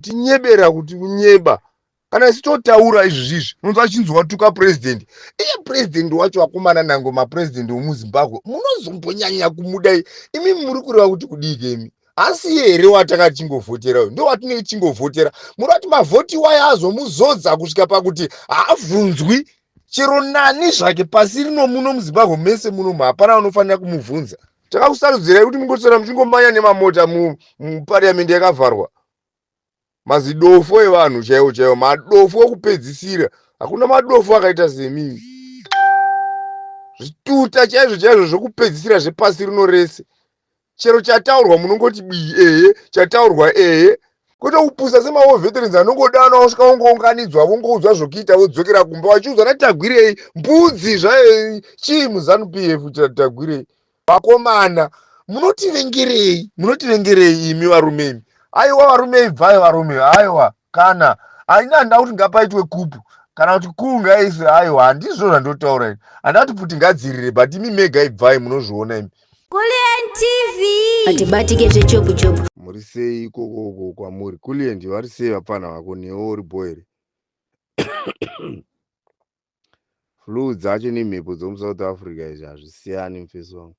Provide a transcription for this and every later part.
Tinyebera kuti kunyeba kana isu totaura izvi zvizvi unonzwa achinzi watuka president. Iye president wacho, vakomana, nango mapresident wemuZimbabwe munozombonyanya kumuda imi. Muri kureva kuti kudii imi? Asi iye here watanga tichingovhotera uyu? Ndo watinenge tichingovhotera. Muri vati mavhoti waya azomuzodza kusvika pakuti haabvunzwi chero nani zvake pasi rino. Muno muZimbabwe mese munomu hapana vanofanira kumubvunza. Takakusarudzirai kuti mungoswera muchingomanya nemamota mupariamendi yakavharwa. Mazidofo evanhu chaiwo chaiwo, madofo ekupedzisira. Hakuna madofo akaita semimi. Zvituta chaizvo chaizvo zvokupedzisira zvepasi rino rese. Chero chataurwa munongoti bii, ehe, chataurwa, ehe. Kwete kupusa semawar veterans anongodana, osvika, ongounganidzwa, vongoudzwa zvokuita, vodzokera kumba vachiudzwa naTagwirei. Mbudzi zvayo chii muZANU PF? Tagwirei. Vakomana, munotivengerei? Munotivengerei imi varume imi? Aiwa varume, ibvai varume. Aiwa, kana aina handida kuti ngapaitwe coup kana kuti coup ngaiswe. Aiwa, handizvo zvandotaura ini. Handida kuti pfuti ngadzirire, but imi mega ibvai, munozviona imi. Kulliant TV. Atibatike zvechopu chopu. Muri sei ikokoko kwamuri, Kulliant? Vari sei vapfana vako? Newo uri bho here? Flu dzacho nemhepo dzomuSouth Africa izvi hazvisiyani, mufesi wangu.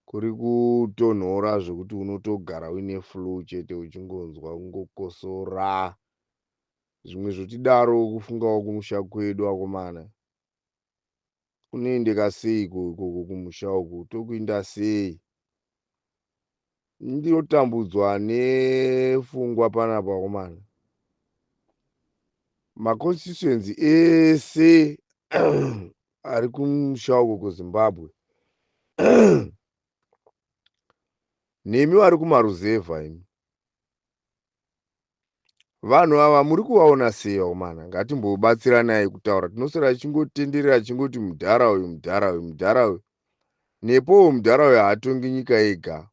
Kuri kutonhora zvekuti unotogara uine flu chete, uchingonzwa kungokosora zvimwe. Zvotidaro kufungawo kumusha kwedu, akomana. Kunoendeka seiko ikoko kumusha uku? Tokuinda sei? Ndinotambudzwa nefungwa panapa, akomana. Maconstituency ese ari kumusha uko kuZimbabwe, nemi vari kumaruzevha imi, vanhu ava muri kuvaona sei, vakomana? Ngatimbobatsiranai kutaura. Tinoswera tichingotenderera chingoti mudhara uyu, mudhara uyu, mudhara uyu. Nepowo mudhara uyu haatongi nyika ega,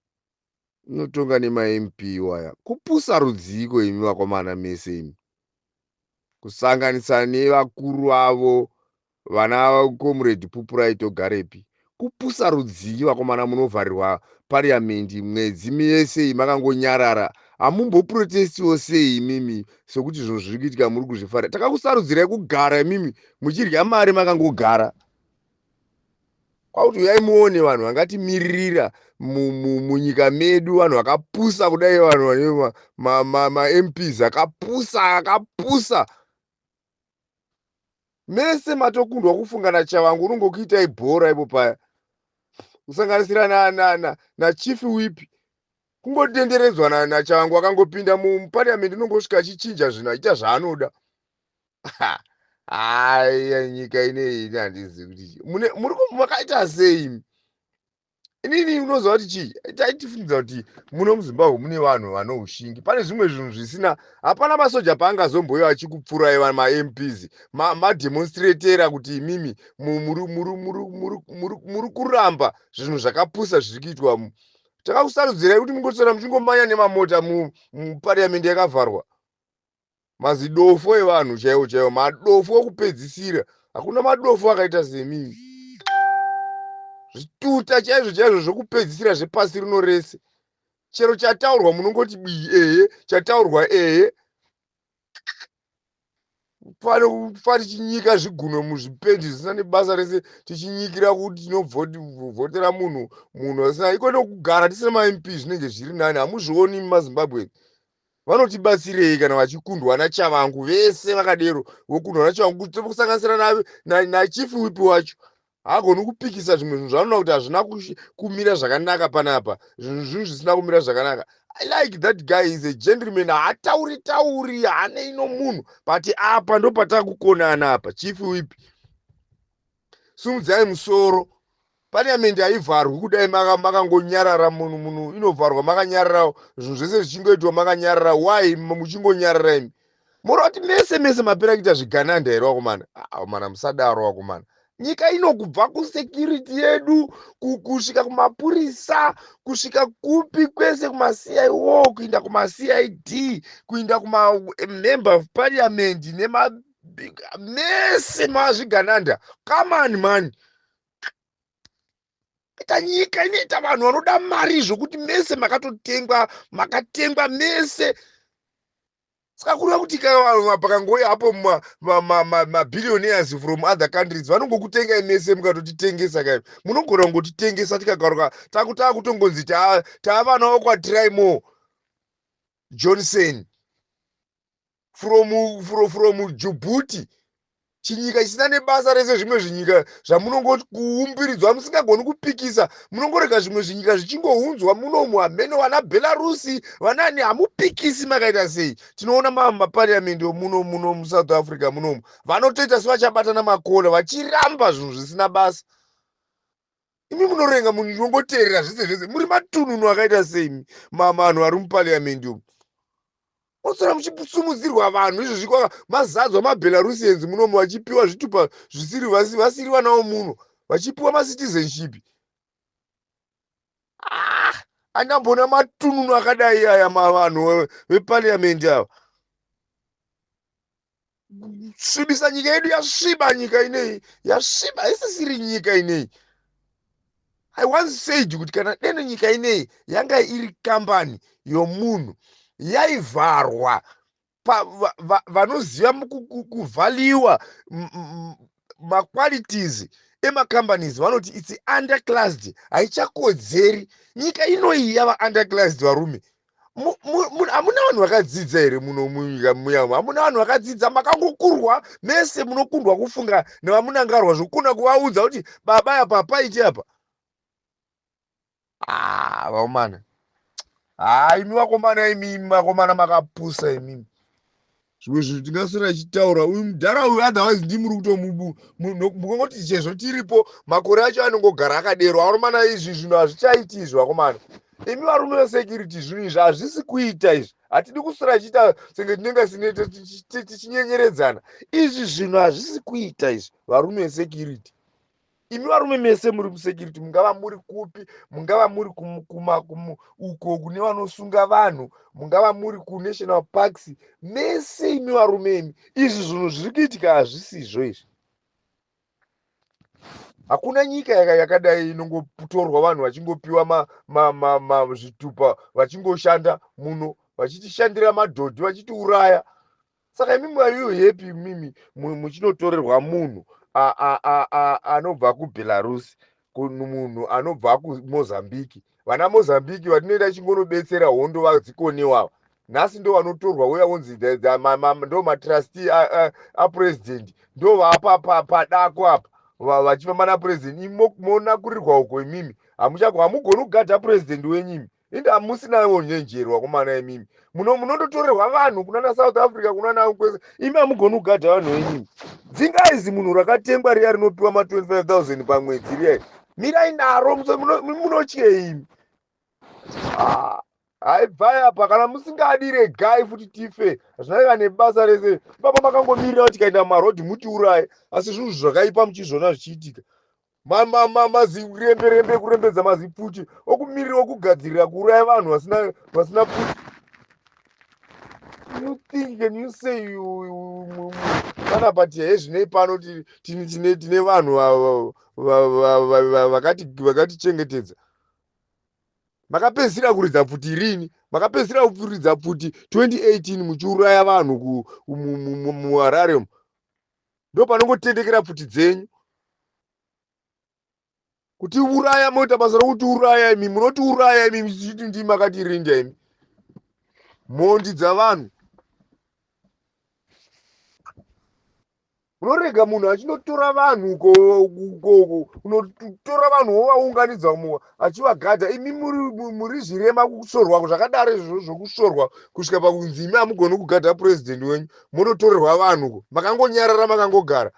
inotonga nemaMP waya. Kupusa rudziko imi vakomana mese imi, kusanganisa nevakuru vavo vana Comrade Pupurai Togarepi? Kupusa rudzii, vakomana? Munovharirwa pariamendi mwedzi mese iyi makangonyarara, hamumboprotestiwo sei imimi, sekuti zvinhu zviri kuitika muri kuzvifarira? Takakusarudzirai kugara imimi muchirya mari makangogara, kwakuti uyai muone vanhu vangatimiririra munyika medu. Vanhu vakapusa kudai, vanhu vane maMPs akapusa, akapusa mese matokundwa kufunga naChavangu. Unongokuitai bhora ipo paya, kusanganisira nachief whip, kungotenderedzwa naChavangu. Akangopinda mupariamendi, unongosvika achichinja zvinhu, achiita zvaanoda. Haya, nyika ineyi ini handizivi kuti muri makaita sei. Inini unoziva kuti chii? Taitifunidza kuti muno muZimbabwe mune vanhu vano ushingi. Pane zvimwe zvinhu zvisina, hapana masoja paangazomboyo achikupfurai maMPs mademonstratera kuti imimi muri kuramba zvinhu zvakapusa zviri kuitwa. Takakusarudzirai kuti mungoswera muchingomanya nemamota mupariamendi yakavharwa. Mazidofo evanhu chaiwo chaiwo, madofo ekupedzisira. Hakuna madofo akaita semimi. Zvituta chaizvo chaizvo zvokupedzisira zvepasi rino rese. Chero chataurwa munongoti bii, ehe, chataurwa, ehe. Fa tichinyika zvigunwe muzvipendi zvisina nebasa rese, tichinyikira kuti tinovhotera munhu, munhu asina iko nokugara tisina maMP zvinenge zviri nani. Hamuzvioni mumaZimbabwe? Vanotibatsirei kana vachikundwa naChavangu vese vakadero, vokundwa naChavangu, kusanganisira nachief whip wacho? Haagoni kupikisa zvimwe zvinhu zvanoona kuti hazvina kumira zvakanaka panapa, zvinhu zvisina kumira zvakanaka. I like that guy, is a gentleman, haatauri tauri, haanei nomunhu. But apa ndo patakukonana apa. Chief whip, sumudzai musoro. Pariamendi haivharwi kudai makangonyarara. Munhu inovharwa makanyarara, zvinhu zvese zvichingoitwa makanyarara. Why muchingonyarara imi? Muroti mese mese mapera kuita zvigananda here, vakomana? Akomana, musadaro, vakomana. Nyika ino, kubva kusecurity yedu kusvika kumapurisa, kusvika kupi kwese, kumaCIO, kuinda kumaCID, kuinda kumamember of parliament, nema mese mazvigananda. Come on, man. Ita nyika inoita vanhu vanoda mari zvokuti mese makatotengwa, makatengwa mese. Saka kureva kuti pakangouya apo mabillionaires from other countries vanongokutengai mese, mukatotitengesa kai, munogona kungotitengesa tikagaruka takutongonzi taavanawo kwaTrymore Johnson from Djibouti, chinyika chisina nebasa rese. Zvimwe zvinyika zvamunongokuumbiridzwa musingagoni kupikisa, munongorega zvimwe zvinyika zvichingounzwa munomu, hamene vana Belarusi, vanani, hamupikisi. Makaita sei? Tinoona mapariamendi omuno muno muSouth Africa munomu vanotoita sevachabatana makola vachiramba zvinhu zvisina basa. Imi munorenga munongoteerera zvese zvese, muri matununu akaita sei vanhu vari mupariamendi umu? Mosora muchisumudzirwa vanhu izvozvi, mazadzwa maBelarusians munomu, vachipiwa zvitupa zvisiri, vasiri vanawo muno, vachipiwa macitizenship. Ah, andambona matununu akadai aya vanhu vepariamendi ava, svibisa nyika yedu. Yasviba nyika ineyi, yasviba, haisisiri nyika ineyi. I once said kuti kana deno nyika ineyi yanga iri kambani yomunhu, yaivharwa. Vanoziva kuvhaliwa maqualities emacompanies vanoti it's underclassed, haichakodzeri. Nyika inoyi yava underclassed. Varume, hamuna vanhu vakadzidza here muno munyika muyamo? Hamuna vanhu vakadzidza, makangokurwa mese, munokundwa kufunga nevamunangarwa zvokuna kuvaudza kuti baba apa paiti apa. Ah, vakomana, ha, imi vakomana, imi vakomana makapusa imimi. Zvimwe zvinhu tingaswera ichitaura uyu mudhara uyu, otherwise ndimuri kutomukongoti chezvo tiripo, makore acho anongogara akadero. Vakomana, izvi zvinhu hazvichaiti izvi. Vakomana, imi varume vesecurity, zvinhu izvi hazvisi kuita izvi. Hatidi kuswera ichiita senge tinenge tichinyenyeredzana. Izvi zvinhu hazvisi kuita izvi, varume vesecurity. Imi varume mese muri musecurity, mungava muri kupi, mungava muri uko kune vanosunga vanhu, mungava muri kunational parks, mese imi varume imi, izvi zvinhu zviri kuitika hazvisizvo izvi. Hakuna nyika yakadai inongotorwa vanhu vachingopiwa zvitupa, vachingoshanda muno, vachitishandira madhodhi, vachitiuraya. Saka imimi, are you happy mimi muchinotorerwa munhu anobva kuBelarus, munhu anobva kuMozambique? Vana Mozambique vatinoenda chingonobetsera hondo vadzikoniwava, nhasi ndo vanotorwa uya vonzi ndo matrustee apresident, ndo vapa padako apa vachifamba napresident. Monakurirwa uko imimi, hamugoni kugadha president wenyu imi. Inde hamusinawo nyenjero, vakomana imimi. Munondotorerwa vanhu kunana South Africa, kunana kwese, imi hamugoni kugadha vanhu venyimi. Dzingaizi munhu rakatengwa riya rinopiwa ma25 000 pamwedzi riya, mirai naro, munotyei imi? Ah, haibvai apa. Kana musingadi, regai futi tife, hazvinaiva nebasa rese. Ipapa makangomirira kuti tikaenda mumarodhi mutiuraye, asi zvinhu zvakaipa muchizvona zvichiitika. Maziremberembe kurembedza mazipfuti okumirira okugadzirira kuuraya vanhu vasina pfuti. You think, can you say panapa hezvinei pano tine vanhu vakatichengetedza? Makapedzisira kuridza pfuti rini? Makapedzisira kuridza pfuti 2018 muchiuraya vanhu muHarare umu. Ndo panongotendekera pfuti dzenyu kutiuraya. Moita basa rokutiuraya imi, munotiuraya imi muchiti ndimi makatirinda imi, mhondi dzavanhu. Munorega munhu achinotora vanhu uko, unotora vanhu wovaunganidza achivagadha. Imi muri zvirema kusorwa zvakadaro izvozvo, zvokusorwa kusvika pakunzi imi hamugoni kugadha purezidendi wenyu, munotorerwa vanhu uko, makangonyarara, makangogara.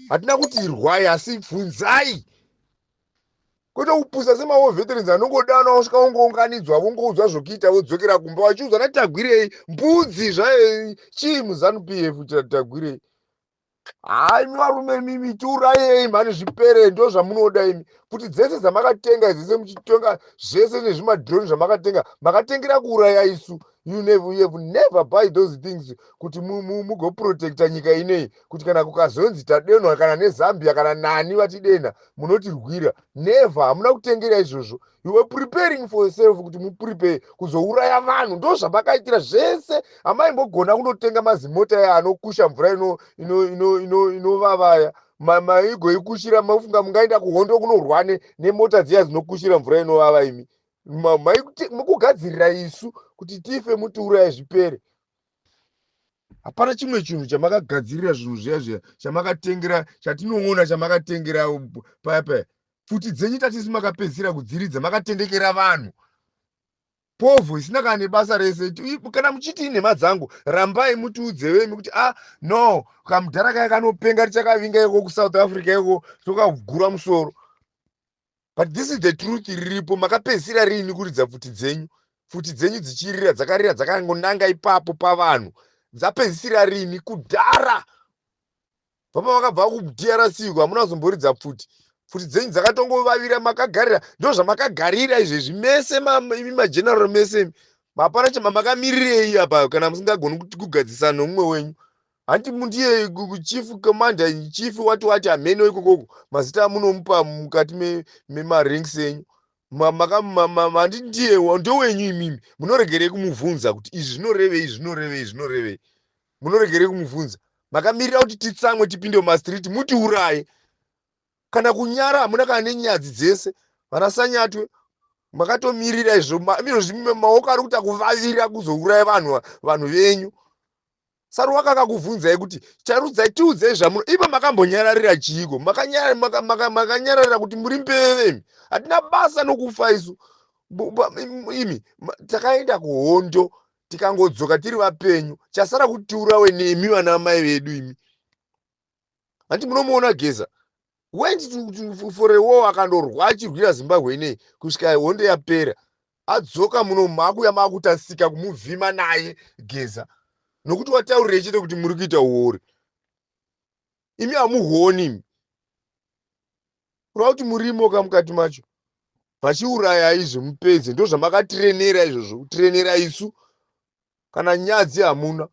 Hatina kuti irwai, asi bvunzai, kwete kupusa semawar veterans anongodana osvika ongounganidzwa, vongouzwa zvokuita, vodzokera kumba vachiudzwa naTagwirei. Mbudzi zvayo chii muZANU PF? Tagwirei, hai, imi varume imimi, tiurayei mhani zvipere, ndo zvamunoda imi. Kuti dzese dzamakatenga dzese muchitenga zvese nezvimadroni zvamakatenga, makatengera kuuraya isu. You have never buy those things kuti mugoprotecta nyika ineyi, kuti kana kukazonzi tadenwa kana neZambia kana nani vatidenha, munotirwira. Never, hamuna kutengera izvozvo. You were preparing for yourself kuti muprepare kuzouraya vanhu. Ndo zvamakaitira zvese. Hamaimbogona kunotenga mazimota aya anokusha mvura inovavaya, maigoikushira. Mafunga mungaenda kuhondo kunorwa nemota dziya dzinokushira mvura inovava? Imi mukugadzirira isu kuti tife, mutiuraye, zvipere. Hapana chimwe chinhu chamakagadzirira zvinhu zviya zviya chamakatengera, chatinoona chamakatengera paya paya. Pfuti dzenyu tatisi makapedzisira kudziridza, makatendekera vanhu povho isina kana nebasa rese. Kana muchiti inhema dzangu, rambai mutiudzevemi kuti ah no, kamudhara kaya kanopenga, richakavinga iko kuSouth Africa iko, tokagura musoro. But this is the truth riripo. Makapedzisira riini kuridza pfuti dzenyu? Pfuti dzenyu dzichirira, dzakarira dzakangonanga ipapo pavanhu, dzapedzisira rini? Kudhara vapa vakabva kuDRC ko, hamuna kuzomboridza pfuti. Pfuti dzenyu dzakatongovavira, makagarira. Ndo zvamakagarira izvezvi mese imi mageneral mese imi. Hapana chamamakamirirei apa kana musingagoni kugadzisana nomumwe wenyu. Hanti ndiye chief commander in chief, wati wati hameno ikokoko, mazita amunomupa mukati memaranks enyu. Handi ndiye ndowenyu? Imimi munoregerei kumubvunza kuti izvi zvinorevei, zvinorevei, zvinorevei? Munoregerei kumubvunza? Makamirira kuti titsamwe, tipinde mumastreet, mutiuraye. Kana kunyara hamuna, kana nenyadzi dzese. Vana Sanyatwe, makatomirira izvo. Izvozvi maoko ari kuita kuvavira kuzouraya vanhu, vanhu venyu. Saruwaka akakubvunzai kuti charudzai, tiudzei zvamuno ivo. Makambonyararira chiiko? Makanyararira kuti muri mbevemi. Hatina basa nokufa isu. Imi takaenda kuhondo, tikangodzoka tiri vapenyu, chasara kuti tiurawe nemi vana mai vedu imi. Hanti munomuona Geza went for a war, akandorwa achirwira Zimbabwe inei kusvika hondo yapera. Adzoka muno, maakuya maakutasika kumuvhima naye Geza, nokuti wataurirei chete kuti muri kuita uori. Imi hamuhoni imi, kureva kuti murimo kamukati macho vachiuraya izvo mupedze. Ndo zvamakatirenera izvozvo, kutirenera isu. Kana nyadzi hamuna.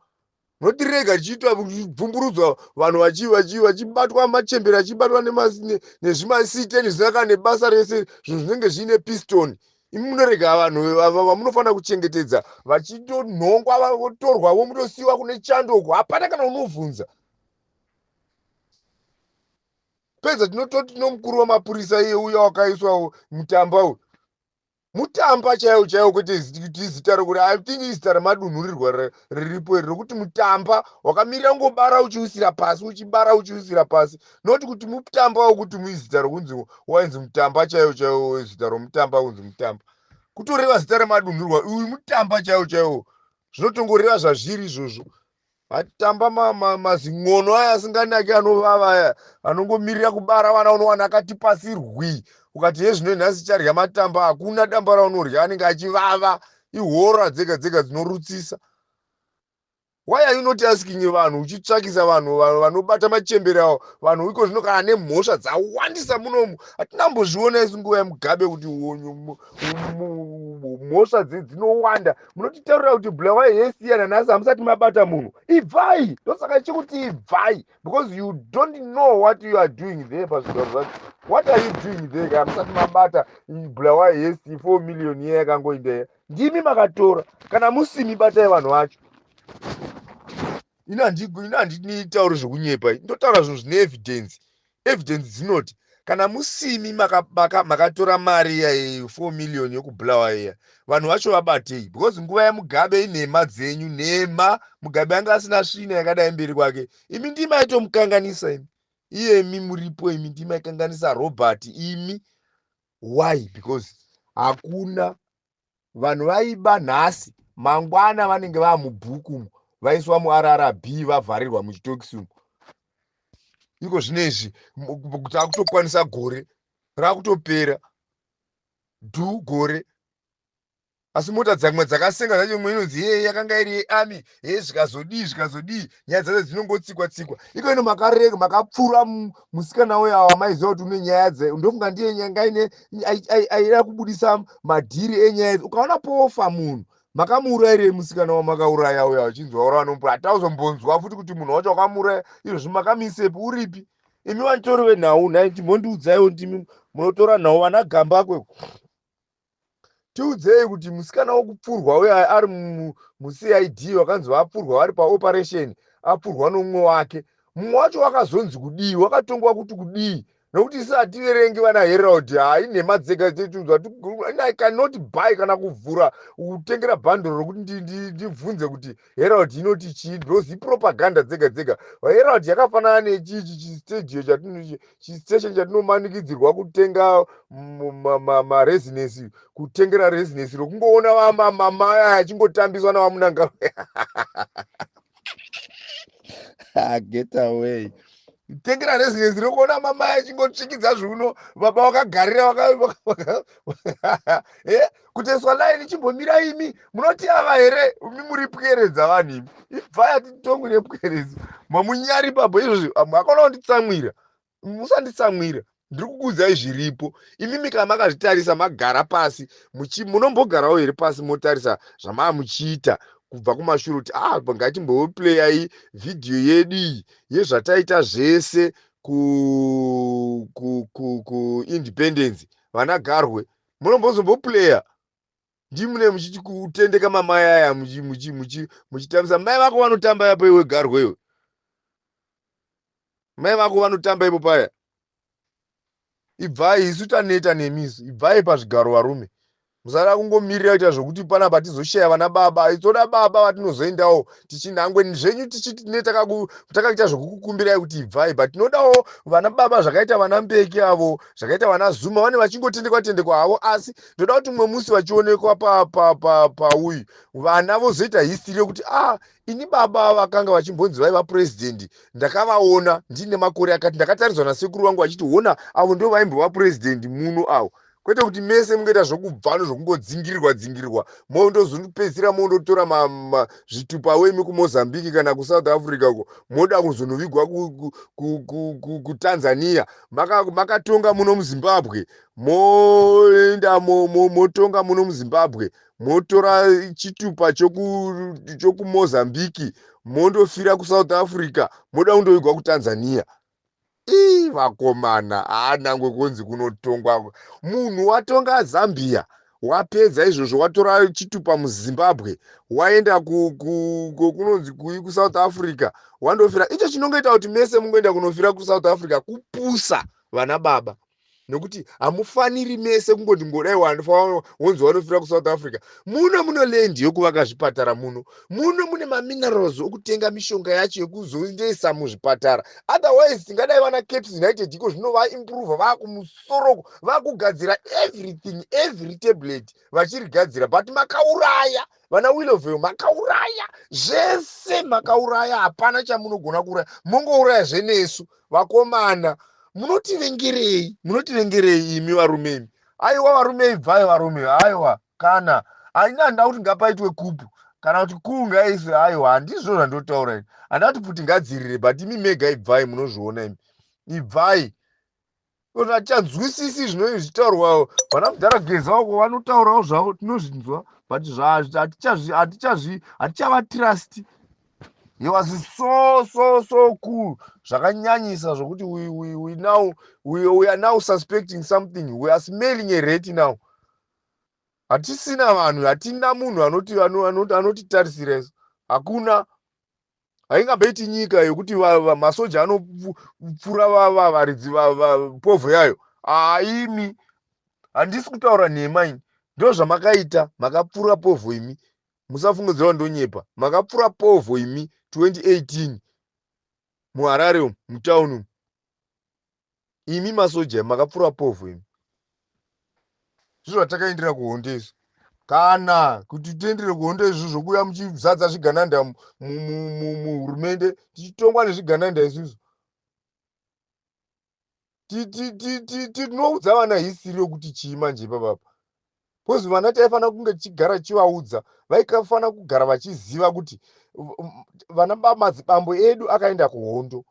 Munotirega tichiitwa bvumburudzwa, vanhu vachibatwa, machembere achibatwa nezvimasiteni zvisina kana nebasa rese, zvinhu zvinenge zviine pistoni. Imi munorega vanhu vamunofanira kuchengetedza vachitonhongwa, votorwa, vomutosiyiwa kune chando uko, hapana kana unovhunza. Pedza tinototi nomukuru wamapurisa iye uya wakaiswa Mutamba uyu, Mutamba chaiwo chaiwo, kwete kuti zita rokuti, I think izita ramadunhurirwa riripo iri rokuti Mutamba, wakamirira kungobara uchiwisira pasi, uchibara uchiwisira pasi, noti kuti Mutamba wokuti muizita rokunzi wainzi Mutamba chaiwo chaiwo. Zita roMutamba kunzi Mutamba kutoreva zita remadunhurirwa. Uyu Mutamba chaiwo chaiwo, zvinotongoreva zvazviri izvozvo. Vatamba mazin'ono aya asinganaki, anovava aya, anongomirira kubara vana. Unowana akati pasi rwi, ukati yezvino nhasi charya matamba, hakuna damba raunorya, anenge achivava. Ihora dzega dzega dzinorutsisa. Why are you not asking vanhu, uchitsvakisa vanhu vanobata machembere avo? Vanhu iko zvino kana nemhosva dzawandisa munomu, hatinambozviona isu nguva yeMugabe kuti mhosva dzinowanda. Munotitaurira kuti Bulawayo yesiya, nanhasi hamusati mabata munhu. Ibvai! Ndosaka chikuti ibvai, because you don't know what you are doing there pazvigaro zvacho. What are you doing there kana musati mabata Bulawayo yesi? 4 million iya yakangoinda, ndimi makatora. Kana musimi, batai vanhu vacho. Ini handitauri zvokunyepa, ndotaura zvinhu zvine evidence. Evidence dzinoti kana musimi makatora mari iya 4 million yekuBulawayo iya, vanhu vacho vabatei, because nguva yaMugabe inhema dzenyu, nhema. Mugabe anga asina svina yakadai mberi kwake. Imi ndimi aitomukanganisa imi, iyemi muripo imi, ndimi aikanganisa Robert imi. Why? Because hakuna vanhu vaiba nhasi, mangwana vanenge vamubhuku, vaiswa muRRB, vavharirwa muchitokisi umu. Iko zvinezvi takutokwanisa, gore rakutopera dhu gore, asi mota dzamwe dzakasenga dzacho, imwe inonzi ye yakanga iri yearmy, ye zvikazodii, zvikazodii, nyaya dzacho dzinongotsikwa tsikwa. Iko ino makarega, makapfura musikana uyo wamaiziva kuti une nyaya dze, ndofunga ndiye nyanga ine aida kubudisa madhiri enyaya idzi. Ukaona pofa munhu. Makamuurayirei musikana wamakauraya uya achinzi wauraya nomupura? Hatauzombonzwa futi kuti munhu wacho wakamuuraya izvozvi makamisepi, uripi? Imi vanitori venhau, nhai, chimbondiudzaiwo, ndimi munotora nhau vana Gambakwe, tiudzei kuti musikana wokupfurwa uya ari muCID, wakanzi vapfurwa vari paoperation, apfurwa nomumwe wake, mumwe wacho wakazonzi kudii? Wakatongwa kuti kudii? Nokuti isi hativerengi vana Herald, hai, nhema dzega dzetunzwa. I cannot buy kana kuvhura kutengera bhandoro rokuti ndibvunze kuti Herald inoti chii, because ipropaganda dzega dzega. Herald yakafanana nechichi chistudio, chistation chatinomanikidzirwa kutenga marezinesi, kutengera rezinesi rokungoona mamaya achingotambiswa navaMunanga. Get away! Tengera rezinesi rokuona mamai achingotsvikidza zviuno, baba vakagarira kutoiswa laini. Chimbomira imi, munoti ava here? Imi muri pweredza vanhu imi, ibvai, hatitongwi nepweredzi. Mamunyari papo izvozvi, makona kunditsamwira. Musanditsamwira, ndiri kukuudzai zviripo. Imimi kana makazvitarisa, magara pasi, munombogarawo here pasi motarisa zvamaa muchiita kubva kumashure, kuti ah, ngatimboplayai vhidhiyo yedu iyi yezvataita zvese kuindependence? Vana Garwe, munombozomboplaya ndimune muchiti kutendeka mamai aya, muchitambisa mai vako vanotamba yapo. Iwe Garwe, iwe, mai vako vanotamba ipo paya. Ibvai, isu taneta nemisu. Ibvai pazvigaro varume, musada kungomirira kuita zvokuti panapa tizoshaya vana baba. Toda baba vatinozoendawo tichinhangwe zvenyu, tichiti tine takaita zvokukukumbirai kuti ibvai, but tinodawo vana baba zvakaita vana Mbeki avo, zvakaita vana Zuma, vane vachingotendekwa tendekwa havo, asi ndoda kuti mumwe musi vachionekwa pauyu, vana vozoita history yekuti ah, ini baba vakanga vachimbonzi vaiva purezidendi, ndakavaona ndiine makore akati, ndakataridzwa nasekuru vangu vachiti, "Ona, avo ndo vaimbova purezidendi muno avo." Kwete kuti mese mungoita zvokubva nezvokungodzingirirwa dzingirirwa, mondozopedzisira mondotora zvitupa wemi kuMozambique kana kuSouth Africa uko, moda kuzonovigwa kuTanzania. Makatonga muno muZimbabwe, moenda motonga muno muZimbabwe, motora chitupa chokuMozambique, mondofira kuSouth Africa, moda kundovigwa kuTanzania. Ii, vakomana, haanangwe kunzi kunotongwa munhu watonga Zambia, wapedza izvozvo, watora chitupa muZimbabwe, waenda kunonzi kui, kuSouth Africa, wandofira. Icho chinongoita kuti mese mungoenda kunofira kuSouth Africa kupusa, vana baba, nekuti hamufaniri mese kungoti ngodai wonzi wanofira kuSouth Africa. Muno muno land yokuvaka zvipatara, muno muno mune maminerals okutenga mishonga yacho yekuzoendesa muzvipatara. Otherwise tingadai vana Caps United iko zvino vaimprova, vaakumusoroko, vaakugadzira everything, every tablet vachirigadzira, but makauraya vana Willowvale, makauraya zvese, makauraya, hapana chamunogona kuuraya, mongouraya zvenesu. Vakomana, munotivengerei? Munotivengerei imi varume imi? Aiwa varume, ibvai varume. Aiwa, kana haina, handida kuti ngapaitwe coup kana kuti coup ngaiswe. Aiwa, handizvo zvandotaura ini. Handida kuti pfuti ngadzirire, but imi mega ibvai, munozviona imi, ibvai. Hatichanzwisisi zvinoi zvichitaurwa. Vana mudhara Geza uko vanotaurawo zvavo, tinozvinzwa, but hatichavatrust. He was so so so cool zvakanyanyisa zvokuti we are now suspecting something. We are smelling a rat now. Hatisina vanhu, hatina munhu anotitarisira isu, hakuna. Haingamboiti nyika yekuti masoja anopfura varidzi povho yayo. Haimi, handisi kutaura nhema ini, ndo zvamakaita. Makapfura povho imi, musafungidzira ndonyepa. Makapfura povho imi 2018 muHarare umu, mutauni umu. Imi masoja makapfura povho imi. Zvizvo zvatakaendera kuhondo isu, kana kuti tiendere kuhondo izvo zvokuuya muchizadza zvigananda muhurumende, tichitongwa nezvigananda isusu. Tinoudza vana history yokuti chii manje ipapapa? Because vana taifanira kunge tichigara tichivaudza, vaikafanira kugara vachiziva kuti vana madzibambo edu akaenda kuhondo.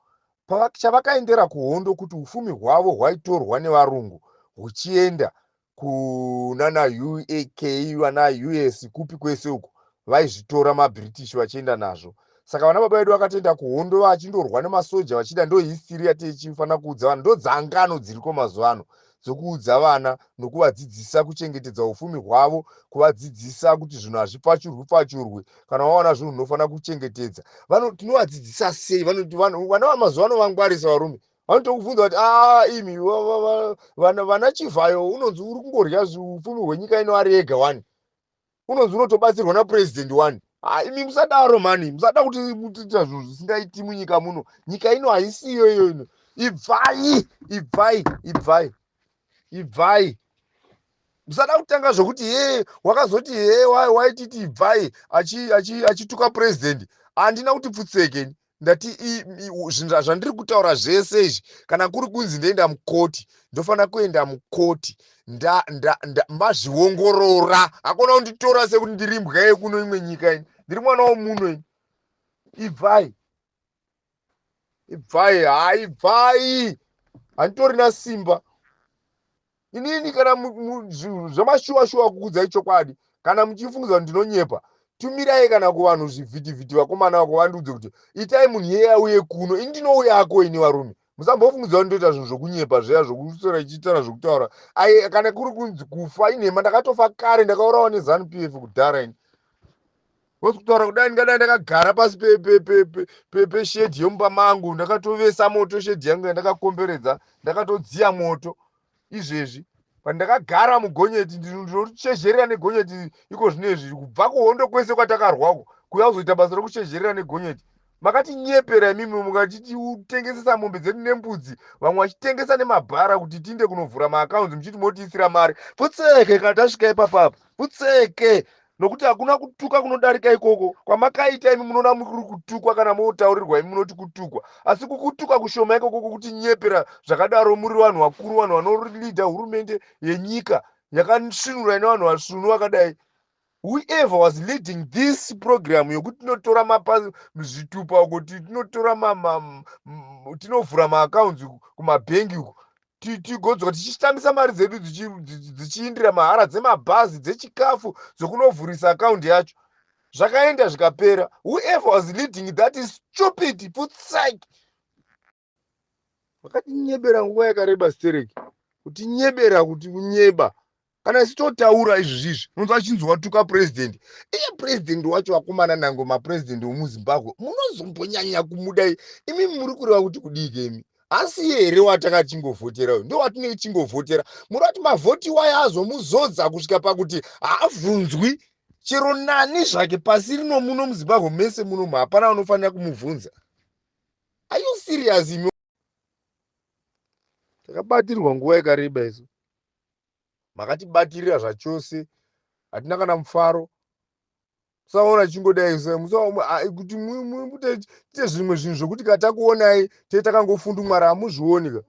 Chavakaendera kuhondo kuti ufumi hwavo hwaitorwa nevarungu huchienda kunana UK, vana US, kupi kwese uko. Vaizvitora maBritish vachienda nazvo. Saka vana baba vedu vakatoenda kuhondo vachindorwa nemasoja vachida. Ndo history yatichifanira kuudza vanhu, ndo dzangano dziriko mazuva ano dzokuudza vana nokuvadzidzisa kuchengetedza ufumi hwavo, kuvadzidzisa kuti zvinhu hazvipfachurwi pfachurwi. Kana wawana zvinhu, unofanira kuchengetedza. Tinovadzidzisa sei? Vana vamazuva ano vangwarisa, varume. Vanotokubvunza kuti, "A, imi vana Chivhayo, unonzi uri kungorya ufumi hwenyika ino ari ega wani, unonzi unotobatsirwa napurezidendi wani. Ha, imi musadaro mani, musada kuti mutiita zvinhu zvisingaiti munyika muno. Nyika ino haisiyo iyo ino. Ibvai, ibvai, ibvai, ibvai. Musada kutanga zvokuti he wakazoti he waititi ibvai achituka purezidendi. Handina kuti pfutseke. Ndati zvinhu zvandiri kutaura zvese izvi, kana kuri kunzi ndoenda mukoti, ndofanira kuenda mukoti mazviongorora. Hakuna kunditora sekuti ndiri imbwa yekuno imwe nyika. Ini ndiri mwana womuno ini. Ibvai, ibvai, haibvai, handitorina simba inini. Kana zvamashuwa shuwa kukudzai chokwadi, kana muchifungiza kuti ndinonyepa, tumirai kana kuvanhu zvivhitivhiti, vakomana vako vandiudze kuti itai munhu iyeye auye kuno, ini ndinouyako ini. Varume, musambofungidza kuti ndoita zvinhu zvokunyepa zviya, zvokuswera ichiitana zvokutaura. Ai, kana kuri kunzi kufa inhema, ndakatofa kare, ndakaurawa neZANU PF kudhara ini. Kosi kutaura kudai, ndingadai ndakagara pasi peshedhi yemumba mangu, ndakatovesa moto shedhi yangu yandakakomberedza, ndakatodziya moto izvezvi. Pandakagara mugonyeti, ndinochezherera negonyeti iko zvinezvi, kubva kuhondo kwese kwatakarwako, kuya kuzoita basa rokuchezherera negonyeti. Makatinyepera imimi, mukatitengesesa mombe dzedu nembudzi, vamwe vachitengesa nemabhara kuti tiinde kunovhura maaccounts, muchiti motiisira mari. Pfutseke! Kana tasvika ipapapa, pfutseke, nokuti hakuna kutuka kunodarika ikoko kwamakaita imi. Munoona muri kutukwa, kana motaurirwa imi munoti kutukwa, asi kukutuka kushoma ikoko kukutinyepera zvakadaro. Muri vanhu vakuru, vanhu vanolidha hurumende yenyika yakasvinura ine vanhu vasvunu vakadai. Whoever was leading this program yokuti tinotora zvitupa uko, tinotora, tinovhura maaccounts kumabhengi uko, tigodzoka tichitambisa mari dzedu dzichiindira mahara, dzemabhazi, dzechikafu, dzokunovhurisa akaundi yacho, zvakaenda zvikapera. Whoever was leading that is stupid. Putsak! Vakatinyebera nguva yakareba stereki, kutinyebera, kuti kunyeba. Kana isi totaura izvi zvizvi, unonzwa achinzi watuka purezidendi. Iye purezidendi wacho, vakomana, nango mapurezidendi womuZimbabwe munozombonyanya kumudai imi. Muri kureva kuti kudii imi? Asi here watakachingovhotera uyu ndo watinenge tichingovhotera? Muri vati mavhoti waya azomuzodza kusvika pakuti haabvunzwi chero nani zvake pasi rino muno muZimbabwe mese munomu, hapana vanofanira kumubvunza? Are you serious imi? Takabatirwa nguva yakareba isu, makatibatirira zvachose, hatina kana mufaro. Musaona chingodai kuti tiite zvimwe zvinhu zvokuti katakuonai tee takangofundumwara, hamuzvioni ka.